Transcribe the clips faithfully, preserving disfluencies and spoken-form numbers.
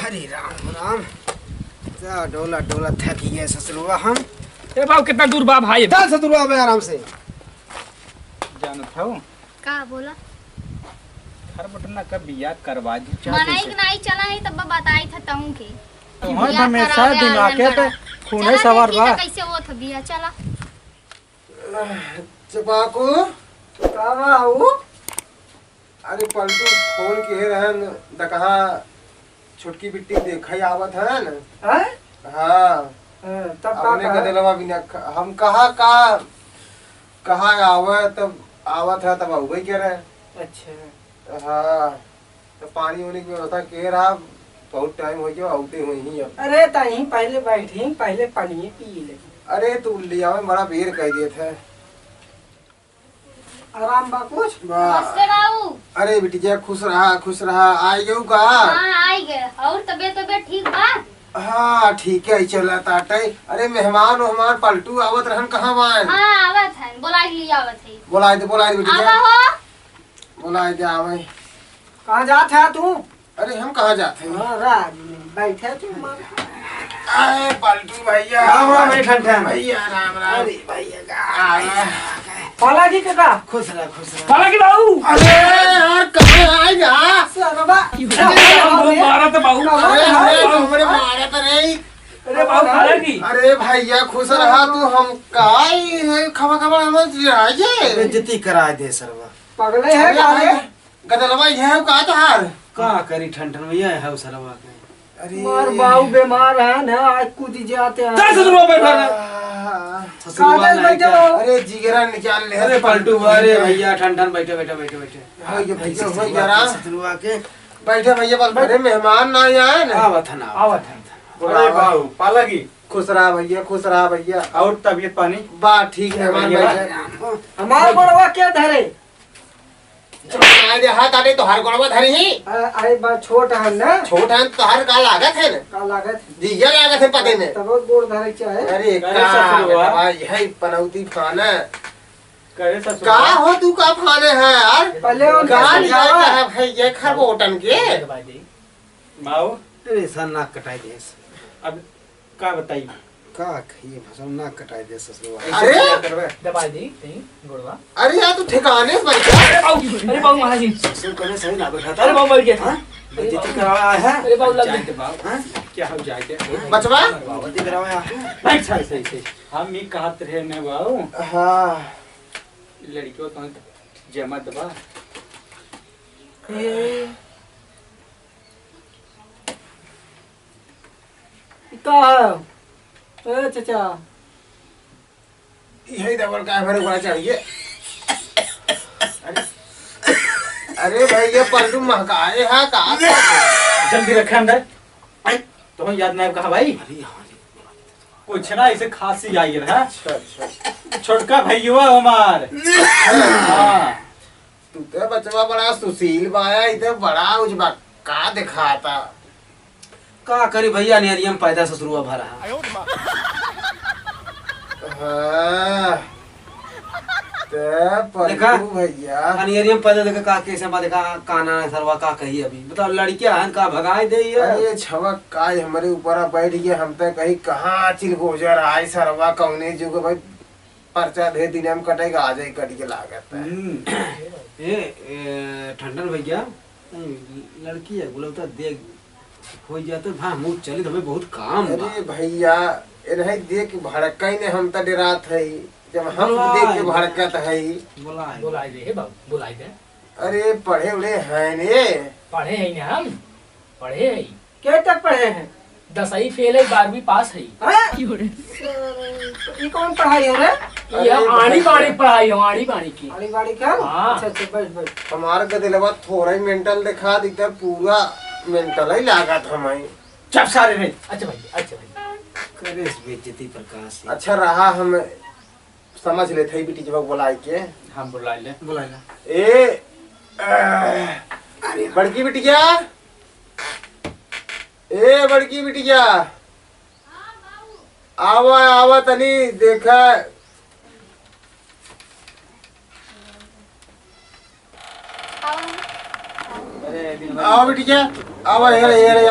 अरे राम राम, जा डोला डोला थक गए ससुरवा हम। ए बाबू, कितना दूर बा भाई? चल ससुरवा में आराम से। जानत हऊ? का बोला? हर बटना का बिया करवा दी, चाहत मनाई से। के नाई चला है, तब बताई था तहूँ के। तुम्हार बिया हमेशा करावे दिमाग आलन के बड़ा। पे खून चला है सवार देखी बा। तो कैसे होत बिया, चला। चपाकू, का बा ऊ? अरे पलटू फोन किहे रहन, दकहा छोटकी बिट्टी देखा ही आवत हन। हैं? हाँ। हाँ, तब का अपने कहा? गदेलवा बिना ख-, हम कहा का, कहा आवे तब आवत है, तब आवे के रहे। अच्छा। हाँ, तो पानी उनी की व्यवस्था के रहा, बहुत टाइम हो गया, आउते हुए ही अब। अरे ताई पहले बैठी, पहले पानी पी ले। अरे तू ले आवे, बड़ा बेर कह दिए थे। आराम बा कुछ? बा। नमस्ते बाबू। अरे बिटिया, खुश रहा, खुश रहा। आई गऊ का? हाँ, आई गए। और तबीयत, तबीयत ठीक बा? हाँ, ठीक है, चला ताटे। अरे मेहमान, मेहमान पलटू आवत रहन, कहाँ बान? हाँ, आवत है, बोला लिया आवत है। बोलाए दे, बोलाए दे बिटिया। आवा हो। बोलाए दे, आवे। कहाँ जात है तू? अरे हम कहाँ जात हई? हाँ, राज में बैठे थे मार। अरे पलटू भैया। राम राम भाई ठन ठन। भैया राम राम। अरे भैया का आया। पाला जी के का? खुश रह, खुश रह। पाला की बाबू। अरे यार कहाँ आए जा? सरवा। अरे बाबू मारा तो बाबू। अरे अरे बाबू मारा तो नहीं। अरे बाबू पाला की। अरे भैया खुश रहा तू, हम काई है खबा खबा हम जाए। बेइज्जती करा दे सरवा। पगले है अरे का रे? भाई। गदलवा ये है का तोहार? का करी ठन ठन भैया है सरवा के। अरे। मार बाऊ बीमार है ना, आज कूद जाते हैं। चल ससुरवा बैठा ना। आह। ससुरवा कागज नहीं बैठा का। हो। अरे जिगरा निकाल ले। अरे पलटू, अरे भैया ठन ठन बैठे, बैठे, बैठे, बैठे। हाँ, ये भैया, बैठे भैया ससुरवा जरा। के, ससुरवा के। बैठे भैया, बस अरे मेहमान ना आए ना। आवत है ना। आवत है। अरे बाऊ, पाला की। खुश रहा भैया, खुश रहा भैया। और तबीयत पानी? बा ठीक है, मेहमान बढ़िया। बैठे। हमारा बड़वा क्या धरे? चल, आए दे, हाथ आटे तो हर गोड़वा धरी ही। अ-, अरे बा, छोट हन ना। छोट हन तो हर का लागत है ना? का लागत है? जिया लागत है पते में। तब गोड़ धरे के चाहे। अरे अरे का ससुरवा। भाई, है पनौती फाना। करे ससुरवा। का हो तू का फाने है यार? पहले उनका का समझावा। लिया है भाई ये खरबोटन के? बाऊ। अरे सन नाक कटाई देस। अब का बताई? का कहिए भसम नाक कटाई देस ससुरवा। अरे! ऐसे क्या करबे? दबाई दी, कहीं गोड़वा। अरे यार, तू ठिकाने से बैठ जा। अरे बाबू, अरे बाबू महाराज जी। ससुर कने सही ना बैठा था। अरे बाबू मर गया। हाँ? बेइज्जती करावा आया है? अरे बाबू लग जाए गया। दे बाबू। हाँ? क्या हो जाए दे? बचवा? बेइज्जती करावा आया है? बैठ, सही, सही, सही। हम ये कहत रहे ने बाबू। हाँ। लड़कियों तो जमा दबा। ए। ई का है? ए चचा। यही डबल का है, मेरे ऊपर चढ़िए। अरे, अरे भाई, ये पलटू महकाए है का? जल्दी रखे अंदर। तो हम याद ना कहा भाई। अरे हाँ जी। कुछ ना, इसे खांसी आई है, हाँ? अच्छा, अच्छा। छोटका भैया हमार। हाँ। तू तो बचवा बड़ा सुशील बाया, इधर बड़ा उजबक्का दिखाता। का करी भैया, अनेरियम पैदा ससुरुआ भरा है। हाँ। ते देखा? पलटू भैया। अनेरियम पैदा देखे का कैसे बा, देखा काना है सरवा, का कही अभी। बताओ, लड़कियां हन का भगाए दे ये? अरे छवक का हमरे ऊपर बैठ गया, हम तो कही कहाँ चिलगोजर आए सरवा, कौने जुग भाई। पर्चा ढेर दिन में कटेगा, आज ही कट के लागत है। हम्म। ए, ए, ठंडन भैया, लड़की है, बोलता देख, हो जाते, भा, मुँह चली, हमें बहुत काम बा। अरे भैया, ए नहीं देख भड़काई ने, हम त डरात है, जब हम बोला देख के है। भड़कत है। बोला है। बोलाई दे, हे बाबू, बोलाई दे। अरे पढ़े उड़े हैं ने। पढ़े हैं ने हम, पढ़े हैं। के तक पढ़े हैं? दसवीं फेल है, बारहवीं पास है। हाँ? ई कौन पढ़ाई हो रे? ये अरे आड़ी भाई। बाड़ी पढ़ाई हो, आड़ी बाड़ी की। आड़ी बाड़ी का? हाँ। अच्छा, अच्छा, बैठ, बैठ। हमार गदेलवा थोड़ा ही मेंटल दिखा दी, तब पूरा मेंटल ही लागत हमारी। चुप सारे रे। अच्छा भाई, अच्छा भाई। करे इस बेइज्जती प्रकाश से। अच्छा रहा, हम समझ लेते हैं बिटिजवा को बुलाए के। हम बुला ले। बुला ले। ए, अ, अरे। बड़की बिटिया, ए बड़की बिटिया, आवा, आवा तनी देखा। आवा बिटिया, आवा, हेरे, हेरे।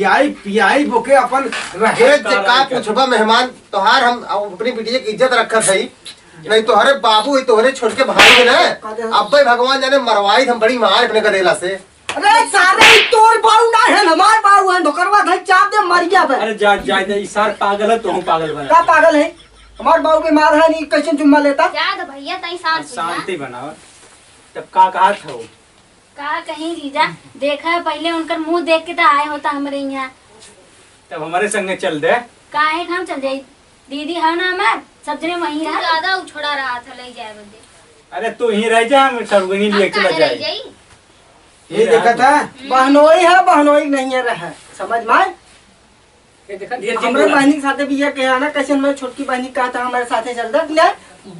खियाई पियाई बोके अपन रहे। ए, जे का पूछबा मेहमान, तोहार हम अपनी बिटिया की इज्जत रखत हई, नहीं तोहरे बाबू ही, तोहरे छोटके भाई है ना, अब्बे भगवान जाने मरवाई हम बड़ी मार अपने गदेला से। अरे सारे, ई तोर बाऊ ना है, हमार बाऊ है, ढोकरवा धई चाप दे, मर गया बे। अरे जा, जा, जा, ई सार पागल है, तोहू पागल बना। का पागल है? हमार बाऊ बीमार है, नहीं कैसे जुम्मा लेता? जा दे भैया, तई शांत हो जा। शांति बनाओ। तब का कहा था वो? का कहीं जीजा, देखा है पहले उनकर मुंह देख के तो आए होता हमरे यहाँ। तब हमारे संगे चल दे। काहे के हम चल जाई? दीदी है ना हमार, सब जने वहीं तू रह। ज्यादा उछड़ा रहा था, ले जाए बदे। अरे तू यहीं रह जा, हम सब वहीं हम लिए चला काहे रह जाए। जाई? ये देखा था? बहनोई है, बहनोई नहीं है रहा, समझ में आए? ये देखा, धीरे धीरे हमरे बोला। बहनी के साथे भी ये कहा ना, कैसे मैं छोटकी बहनी का था हमारे साथे चल दे, ले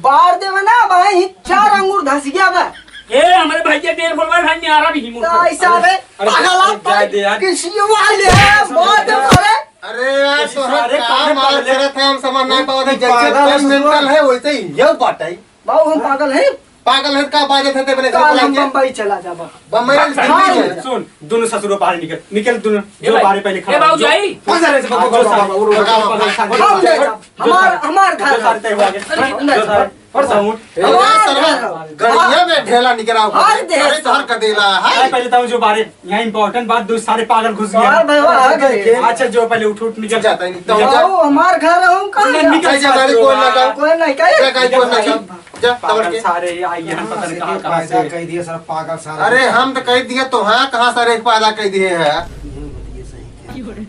बार देवे ना, भाई ही चार अंगूर धस गया बा। ए, हमारे भैया डेढ़ बोलवा भाई न्यारा भी हिम्मत तो है। ऐसा अरे, बे, अरे, पागल अरे, आप जाए दे यार। किसी वाले हैं, मौत है। अरे यार, इसी तोहरा सारे का काम मार पागल है। करत है, हम समझ नहीं पावत है। जैसे पागल है तुम ससुरा। मेंटल है, वैसे ही ये बात है। बाबू, हम पागल हैं? पागल है, का बाजत है, ते बने काल हम चला जा। बम्बई चला जाबा। बम्बई में हाँ। दिल्ली में। सुन, दोनों ससुरों बाहर निकल, निकल दोनों, ए जो भाई, बाहर पहले ए खड़ा बाबू हो। जाई। कौन सा रे से बाबू, बाबू, बाबू, बाबू, बाबू, बाबू, बाबू, बाबू, हम ले जाब। हमार, हमार घर जो है। सारे तय हुआ आगे। अरे, हम ले जो जाब। सारे। पर साउंड। ए, हमार सरवा, घर हो। गड़िया में ढेला निकरा हुआ है। अरे, तोहर कदेला है। अरे, पहले तो जो बारे, यहाँ इंपॉर्टेंट बात, दो सारे पागल घुस गए। और भाई, वो आ गए। अच्छा, जो पहले उठ, उठ, निकल। जाता है, निकल। जाओ, हमार घर है, हम कहाँ नहीं, जाओ? निकल, जा, जा, जा, कोई ना जाओ। कोई नहीं, कहीं जा, जा, कोई ना, जा। जा, जा, पागल तबड़ के। सारे, ये आई है, पता नहीं कहाँ, कहाँ से। पैदा कर दिए सारे पागल सारे। अरे, हम तो कह दिए, तो हाँ, कहाँ सारे पैदा कर दिए हैं? ये बतिया सही क्या?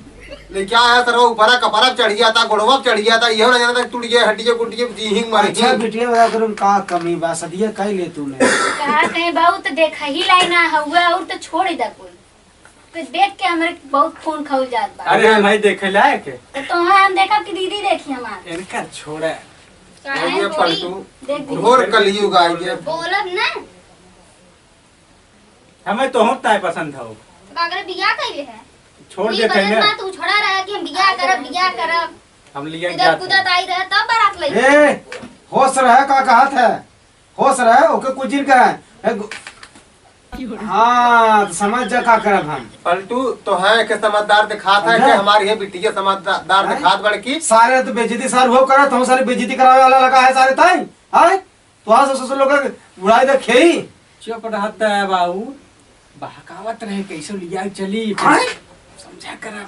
ले क्या है सर, वो ऊपरा कपड़ा पे चढ़ गया था, गोड़वा पे चढ़ गया था, इहो ना जाना था, टूट गया, हड्डी जो गुड्डी जो, जी हिंग मारी अच्छा, हिंग। बिटिया बता करूँ, का कमी बा, सदिया कह ले तूने। कहा कहीं बहुत देख ही लाई ना हुआ, और तो छोड़ ही दा कोई। तो देख के हमरे बहुत खून खौल जात बा। अरे, हम ही देखे लायक है। तो तोहरा हम देखब कि दीदी देखी हमार? इनका छोड़ा। काहे ये थोड़ी पलटू, देख दीदी। घोर कलयुग आ गया। बोलब ना। हमें तो होता है पसंद हो। बागरे बियाह कइले है। छोड़ ई देते वजह हैं। ना तू छोड़ा रहा कि हम बियाह करब, बियाह करब। हम लिए कूदत, जाते कूदत हैं। आई रहे तब बारात लई। ए, होश रहे का कहत है? होश रहे, ओके कुछ जिन कहे। ए, गु-, हाँ, तो समझ जा का करब हम। पलटू, तो है के समझदार दिखात है अच्छा। कि हमारी ये बिटिया समझदार हैं? दिखात बड़की। सारे तो बेइज्जती सार हो करत, हम सारे बेइज्जती करावे वाला लगा है सारे ताई। हैं? तोहार से ससुर लोग के बुढ़ाई तक खेई। चुप रहता है बाबू, बहकावत रहे, कैसे लिया चली, हाँ? समझा कर।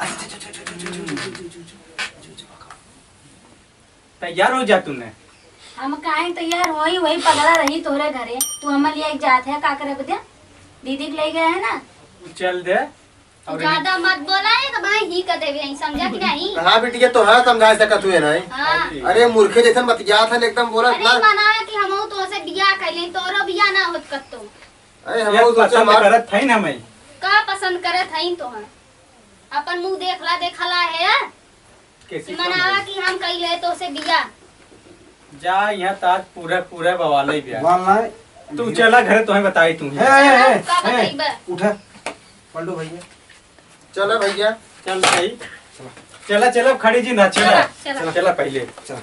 तैयार हो जा तूने। हम काहे तैयार होई, वही पगला रही तोहरे घरे। तू हमें लिए जात है, का करे बदे? दीदी के ले गए है ना। चल दे। तू और ज्यादा मत बोला, एक बार ही कर देवे, यहीं समझा कि नहीं? हाँ बिटिया, तो हाँ समझा सकत हुए नहीं। हाँ। अरे मूर्खे जैसन बतियात है एकदम, बोला अरे ना। मना कि हमहू तोसे बियाह कर लें, तोरो बियाह ना होत कत्तो। अरे हमहू यार, तो पसंद हमार करत है ना मैं। का पसंद करत है तो हम? अपन मुंह देखला देखला है। कैसे कि मनावा कि हम कइले तोसे बियाह। जा, यहाँ तो आज पूरा, पूरा बवाल ही बिया। बवाल ना है। तू चला घरे, तुम्हें बताई तू ही। ए, ए, ए, का ए, बताइबे? उठा। पलटू भैया। चला भैया। चल भाई। चला, चला, खड़ी जी ना, चला। चला, चला। चला पहले। चला।